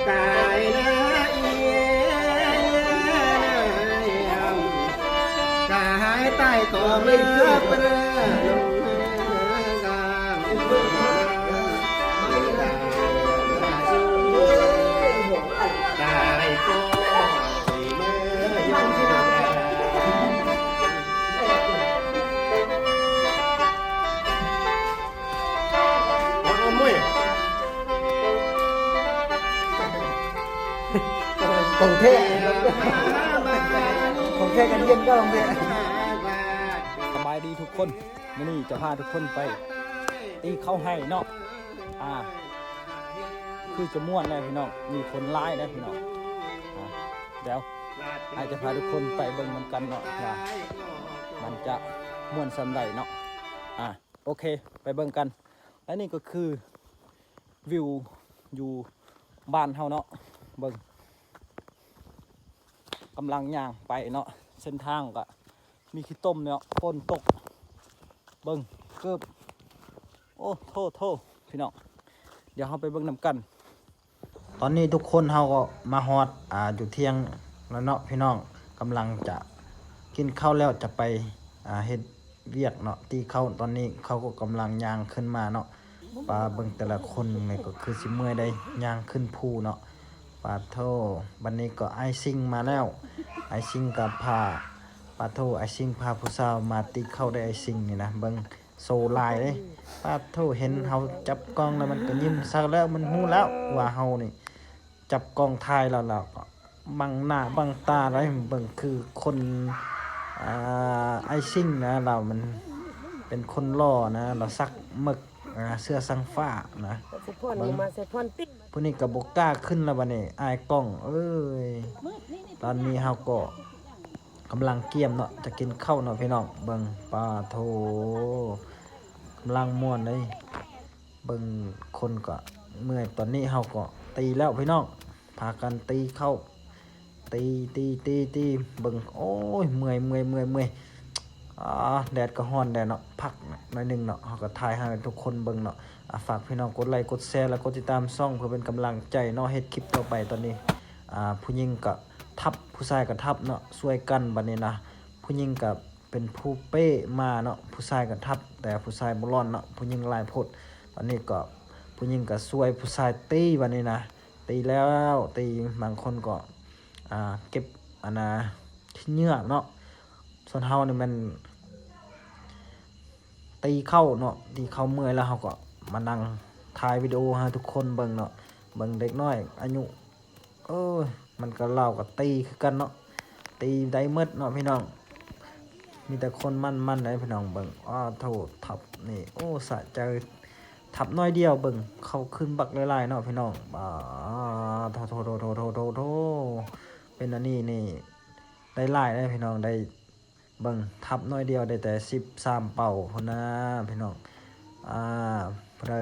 ກາຍໃຕ້ກໍມາເປີດລົງກາຍກໍຊິເມືອຢູ່ ຂອງແທ້ ຂອງແທ້ກັນເຢັນກໍຂອງແທ້. ສະບາຍດີທຸກຄົນ, ມື້ນີ້ຈະພາທຸກຄົນໄປຕີເຂົ້າໄຮ່ເນາະ. ອ່າ ຄືຈະມ່ວນແຫຼະພີ່ນ້ອງ, ມີຄົນຫຼາຍເດ້ພີ່ນ້ອງ. ອ່າ ດຽວອ້າຍຈະພາທຸກຄົນໄປເບິ່ງນຳກັນເນາະ ວ່າມັນຈະມ່ວນສ່ຳໃດເນາະ. ອ່າ ໂອເຄ ໄປເບິ່ງກັນ. ແລະນີ້ກໍຄືວິວຢູ່ບ້ານເຮົາເນາະ, ເບິ່ງ ກຳລັງຍ່າງໄປເນາະ. ເສັ້ນທາງກໍມີຂີ້ຕົມເນາະ, ຝົນຕົກ. ເບິ່ງເກີບ ໂອ້ ໂທ້ໆ ພີ່ນ້ອງ, ດຽວເຮົາໄປເບິ່ງນຳກັນ. ຕອນນີ້ທຸກຄົນເຮົາກໍມາຮອດ ອ່າ ຢູ່ທ່ຽງແລ້ວເນາະພີ່ນ້ອງ, ກຳລັງຈະກິນເຂົ້າແລ້ວຈະໄປ ອ່າ ເຮັດວຽກເນາະ, ຕີເຂົ້າ. ຕອນນີ້ເຂົາກໍກຳລັງຍ່າງຂຶ້ນມາເນາະ. ປາ ເບິ່ງແຕ່ລະຄົນນີ້ກໍຄືຊິເມື່ອຍໄດ໋ ຍ່າງຂຶ້ນພູເນາະ. ປາໂທ້ ບັດນີ້ກໍອ້າຍຊິງມາແລ້ວ, ອ້າຍຊິງກໍພາ ປາໂທ້ ອ້າຍຊິງພາຜູ້ສາວມາຕີເຂົ້າໄດ້ ອ້າຍຊິງນີ້ນະ. ເບິ່ງ ໂຊຫຼາຍເດ້. ປາດໂທ້ ເຫັນເຮົາຈັບກ້ອງແລ້ວມັນກໍຍິ້ມໃສ່ແລ້ວ, ມັນຮູ້ແລ້ວວ່າເຮົານີ້ຈັບກ້ອງຖ່າຍແລ້ວ ແລ້ວກໍບັງໜ້າບັງຕາໄດ໋. ເບິ່ງຄືຄົນ ອ່າ ອ້າຍຊິງນະ, ລາວມັນເປັນຄົນຫຼໍ່ນະ, ລາວສັກເໝິກ ອ່າ ເສື້ອສັງຟ້ານະ. ເບິ່ງ ຜູ້ນີ້ກໍບໍ່ກ້າຂຶ້ນແລ້ວບັດນີ້ ອາຍກ້ອງເອີຍ. ຕອນນີ້ເຮົາກໍ ກຳລັງກຽມເນາະ ຈະກິນເຂົ້າເນາະພີ່ນ້ອງ. ເບິ່ງ ປາໂທ້ ກຳລັງມ່ວນເດ້. ເບິ່ງຄົນກໍເມື່ອຍ. ຕອນນີ້ເຮົາກໍຕີແລ້ວພີ່ນ້ອງ, ພາກັນຕີເຂົ້າ ຕີ ຕີ ຕີ ຕີ. ເບິ່ງ ໂອ້ຍ ເມື່ອຍ ເມື່ອຍ ເມື່ອຍ ເມື່ອຍ. ອາ ແດດກໍຮ້ອນແດ່ເນາະ, ພັກໜ້ອຍໜຶ່ງເນາະ. ເຮົາກໍຖ່າຍໃຫ້ທຸກຄົນເບິ່ງເນາະ. ອາ ຝາກພີ່ນ້ອງກົດໄລ ກົດແຊ ແລະ ກົດຕິດຕາມຊ່ອງ ເພື່ອເປັນກຳລັງໃຈເນາະ ເຮັດຄລິບຕໍ່ໄປ. ຕອນນີ້ ອາ ຜູ້ຍິງກໍ ທັບ ຜູ້ຊາຍກໍທັບເນາະ, ຊ່ວຍກັນບັດນີ້ນະ. ຜູ້ຍິງກໍເປັນຜູ້ເປ້ມາເນາະ, ຜູ້ຊາຍກໍທັບ ແຕ່ຜູ້ຊາຍບໍ່ລ້ອນເນາະ, ຜູ້ຍິງຫຼາຍໂພດ. ບັດນີ້ກໍຜູ້ຍິງກໍຊ່ວຍຜູ້ຊາຍຕີບັດນີ້ນະ, ຕີແລ້ວຕີ. ບາງຄົນກໍ ອ່າ ເກັບ ອັນນ່າ ຂີ້ເຫຍື້ອເນາະ. ສ່ວນເຮົານີ້ແມ່ນ ຕີເຂົ້າເນາະ, ຕີເຂົ້າເມື່ອຍແລ້ວເຮົາກໍມານັ່ງຖ່າຍວິດີໂອໃຫ້ທຸກຄົນເບິ່ງເນາະ. ເບິ່ງເດັກນ້ອຍອາຍຸ ເອີ ມັນກໍ ລາວກໍຕີຄືກັນເນາະ, ຕີໄດ້ໝົດເນາະພີ່ນ້ອງ. ມີແຕ່ຄົນມັນໆ ເດ້ພີ່ນ້ອງ. ເບິ່ງ ອ້າໂທ້ ທັບນີ້ ໂອ້ ສະໃຈ, ທັບໜ້ອຍດຽວ ເບິ່ງ ເຂົ້າຄືນບັກຫຼາຍໆ ເນາະພີ່ນ້ອງ. ປາໂທ້ ເປັນອັນນີ້ນີ້ ໄດ້ຫຼາຍເດ້ພີ່ນ້ອງ, ໄດ້ ເບິ່ງ ທັບໜ້ອຍດຽວໄດ້ແຕ່ສິບສາມເປົາພຸ້ນນາພີ່ນ້ອງ. ອ່າ ຜູ້ໃດ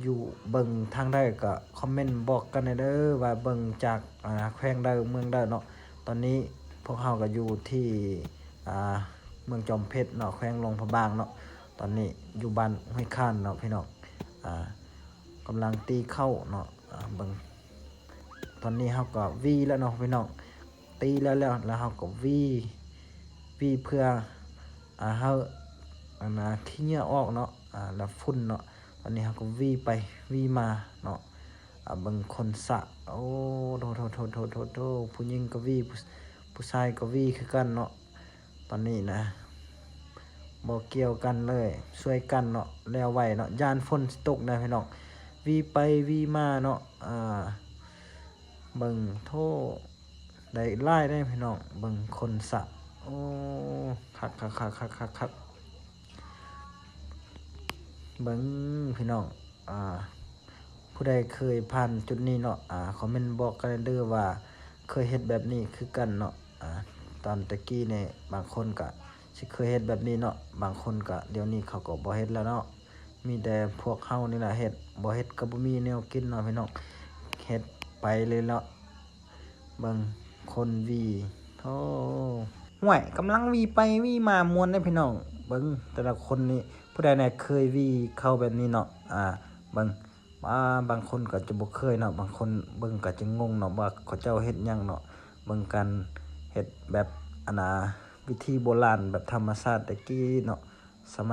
ຢູ່ເບິ່ງທາງໃດກໍຄອມເມັນບອກກັນແດ່ເດີ ວ່າເບິ່ງຈາກ ອ່າ ແຂວງໃດເມືອງໃດເນາະ. ຕອນນີ້ພວກເຮົາກໍຢູ່ທີ່ ອ່າ ເມືອງຈອມເພັດເນາະ, ແຂວງຫຼວງພະບາງເນາະ. ຕອນນີ້ຢູ່ບ້ານຫ້ວຍຄານເນາະພີ່ນ້ອງ, ອ່າ ກຳລັງຕີເຂົ້າເນາະ. ອ່າ ເບິ່ງ ຕອນນີ້ເຮົາກໍຫວີແລ້ວເນາະພີ່ນ້ອງ, ຕີແລ້ວ ແລ້ວ ແລ້ວເຮົາກໍຫວີ ຫວີເພື່ອ ອ່າ ໃຫ້ ອັນນ່າ ຂີ້ເຫຍື້ອອອກເນາະ, ອ່າ ແລ້ວຝຸ່ນເນາະ. ຕອນນີ້ເຮົາກໍຫວີໄປຫວີມາເນາະ. ອ່າ ເບິ່ງຄົນສະ ໂອ້ ໂທ້ໆ ຜູ້ຍິງກໍຫວີ ຜູ້ ຜູ້ຊາຍກໍຫວີຄືກັນເນາະ. ຕອນນີ້ນະ ບໍ່ກ່ຽວກັນເລີຍ, ຊ່ວຍກັນເນາະ, ແລ້ວໄວເນາະ, ຢ້ານຝົນຊິຕົກນະພີ່ນ້ອງ. ຫວີໄປຫວີມາເນາະ. ອ່າ ເບິ່ງ ໂທ້ ໄດ້ຫຼາຍເດ້ພີ່ນ້ອງ. ເບິ່ງຄົນສະ ໂອ້ ຄັກໆໆໆໆ. ເບິ່ງພີ່ນ້ອງ ອ່າ ຜູ້ໃດເຄີຍຜ່ານຈຸດນີ້ເນາະ ອ່າ ຄອມເມັນບອກກັນເດີວ່າເຄີຍເຮັດແບບນີ້ຄືກັນເນາະ. ອ່າ ຕອນແຕ່ກີ້ນີ້ບາງຄົນກະຊິເຄີຍເຮັດແບບນີ້ເນາະ, ບາງຄົນກະດຽວນີ້ເຂົາກໍບໍ່ເຮັດແລ້ວເນາະ. ມີແຕ່ພວກເຮົານີ້ລະເຮັດ, ບໍ່ເຮັດກໍບໍ່ມີແນວກິນເນາະພີ່ນ້ອງ, ເຮັດໄປເລີຍເນາະ. ເບິ່ງຄົນຫວີ ໂອ້ ຫ້ວຍ ກຳລັງຫວີໄປຫວີມາ ມ່ວນເດ້ພີ່ນ້ອງ. ເບິ່ງແຕ່ລະຄົນນີ້ ຜູ້ໃດແດ່ເຄີຍຫວີເຂົ້າແບບນີ້ເນາະ. ອ່າ ເບິ່ງ ອ່າ ບາງຄົນກໍຈະບໍ່ເຄີຍເນາະ, ບາງຄົນເບິ່ງກໍຈະງົງເນາະ ວ່າເຂົາເຈົ້າເຮັດຫຍັງເນາະ. ເບິ່ງການເຮັດແບບ ອັນນ່າ ວິທີໂບລານ ແບບທຳມະຊາດແຕ່ກີ້ເນາະ, ສະໄໝ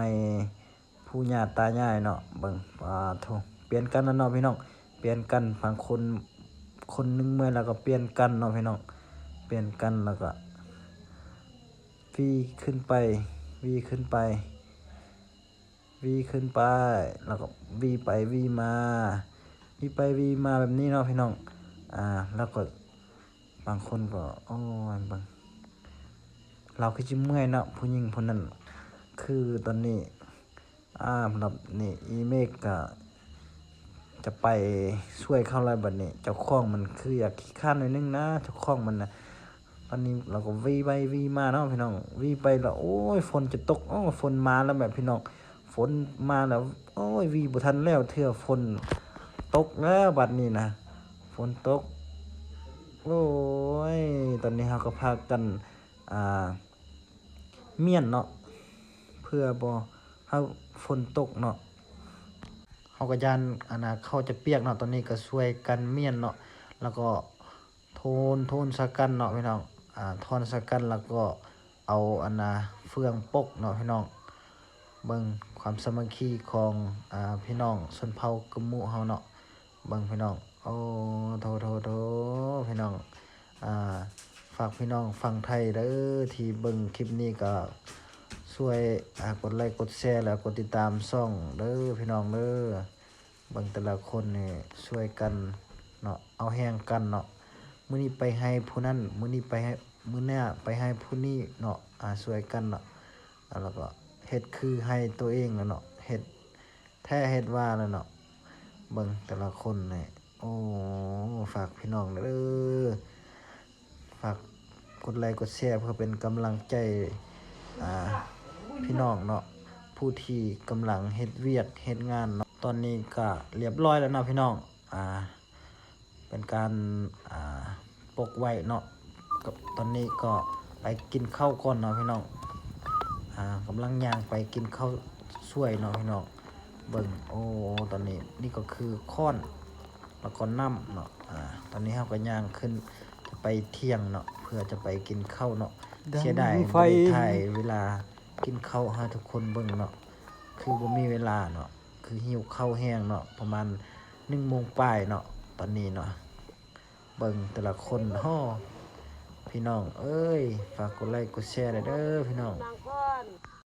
ປູ່ຍ່າຕາຍາຍເນາະ. ເບິ່ງ ປາໂທ້ ປ່ຽນກັນແລ້ວເນາະພີ່ນ້ອງ, ປ່ຽນກັນ. ບາງຄົນ ຄົນໜຶ່ງເມື່ອຍແລ້ວກໍປ່ຽນກັນເນາະພີ່ນ້ອງ, ປ່ຽນກັນ. ແລ້ວກໍຫວີຂຶ້ນໄປ ຫວີຂຶ້ນໄປ ຫວີຂຶ້ນໄປ ແລ້ວກໍຫວີໄປຫວີມາ ຫວີໄປຫວີມາແບບນີ້ເນາະພີ່ນ້ອງ. ອ່າ ແລ້ວກໍບາງຄົນກໍ ໂອ້ຍ ເບິ່ງ ລາວຄືຊິເມື່ອຍເນາະ ຜູ້ຍິງຜູ້ນັ້ນ. ຄືຕອນນີ້ ອ່າ ລອບນີ້ອີເມກກະຈະໄປຊ່ວຍເຂົາແລ້ວ. ບັດນີ້ເຈົ້າຂອງມັນຄືຢາກຂີ້ຄ້ານໜ້ອຍໜຶ່ງນະ, ເຈົ້າຂອງມັນນະ. ບັດນີ້ລາວກໍຫວີໄປຫວີມາເນາະພີ່ນ້ອງ, ຫວີໄປແລ້ວ ໂອ້ຍ ຝົນຈະຕົກ, ໂອ້ ຝົນມາແລ້ວແມ່ພີ່ນ້ອງ, ຝົນມາແລ້ວ. ໂອ້ຍ ຫວີບໍ່ທັນແລ້ວເທື່ອ ຝົນຕົກແລ້ວບັດນີ້ນະ, ຝົນຕົກ. ໂອ້ຍ ຕອນນີ້ເຮົາກໍພາກັນ ອ່າ ມ້ຽນເນາະ ເພື່ອບໍ່ໃຫ້ຝົນຕົກເນາະ. ເຮົາກໍຢ້ານ ອັນນ່າ ເຂົ້າຈະປຽກເນາະ. ຕອນນີ້ກໍຊ່ວຍກັນມ້ຽນເນາະ, ແລ້ວກໍໂທນ ໂທນສາກັນເນາະພີ່ນ້ອງ, ອ່າ ທ່ອນສາກັນ ແລ້ວກໍເອົາ ອັນນ່າ ເຟືອງປົກເນາະພີ່ນ້ອງ. ເບິ່ງຄວາມສາມັກຄີຂອງ ອ່າ ພີ່ນ້ອງຊົນເຜົ່າກະມຸເຮົາເນາະ. ເບິ່ງພີ່ນ້ອງ ໂອ້ ໂທ ໂທ ໂທ ພີ່ນ້ອງ. ອ່າ ຝາກພີ່ນ້ອງຝັ່ງໄທເດີ ທີ່ເບິ່ງຄລິບນີ້ກໍຊ່ວຍ ອ່າ ກົດໄລກົດແຊ ແລ້ວກົດຕິດຕາມຊ່ອງເດີພີ່ນ້ອງເດີ. ເບິ່ງແຕ່ລະຄົນນີ້ຊ່ວຍກັນເນາະ, ເອົາແຮງກັນເນາະ. ມື້ນີ້ໄປໃຫ້ຜູ້ນັ້ນ, ມື້ນີ້ໄປໃຫ້ ມື້ໜ້າໄປໃຫ້ຜູ້ນີ້ເນາະ, ອ່າ ຊ່ວຍກັນເນາະ. ອ່າ ແລ້ວກໍເຮັດຄືໃຫ້ຕົວເອງແລ້ວເນາະ, ເຮັດ ແທ້ເຮັດວ່າແລ້ວເນາະ. ເບິ່ງແຕ່ລະຄົນນີ້ ໂອ້ ຝາກພີ່ນ້ອງເດີ, ຝາກກົດໄລກົດແຊເພື່ອເປັນກຳລັງໃຈ ອ່າ ພີ່ນ້ອງເນາະ ຜູ້ທີ່ກຳລັງເຮັດວຽກເຮັດງານເນາະ. ຕອນນີ້ກະລຽບຮ້ອຍແລ້ວເນາະພີ່ນ້ອງ, ອ່າ ເປັນການ ອ່າ ປົກໄວ້ເນາະ. ກໍຕອນນີ້ກໍໄປກິນເຂົ້າກ່ອນເນາະພີ່ນ້ອງ, ອ່າ ກຳລັງຍ່າງໄປກິນເຂົ້າສວຍເນາະພີ່ນ້ອງ. ເບິ່ງ ໂອ້ ຕອນນີ້ ນີ້ກໍຄືຄ້ອນ ແລ້ວກໍນ້ຳເນາະ. ອ່າ ຕອນນີ້ເຮົາກໍຍ່າງຂຶ້ນຈະໄປຖຽງເນາະ ເພື່ອຈະໄປກິນເຂົ້າເນາະ. ເສຍດາຍບໍ່ໄດ້ຖ່າຍເວລາກິນເຂົ້າໃຫ້ທຸກຄົນເບິ່ງເນາະ, ຄືບໍ່ມີເວລາເນາະ. ຄືຫິວເຂົ້າແຮງເນາະ, ປະມານໜຶ່ງໂມງປາຍເນາະ ຕອນນີ້ເນາະ. ເບິ່ງແຕ່ລະຄົນ ໂອ້ ພີ່ນ້ອງເອີຍ ຝາກກົດໄລກົດແຊແດ່ເດີພີ່ນ້ອງ.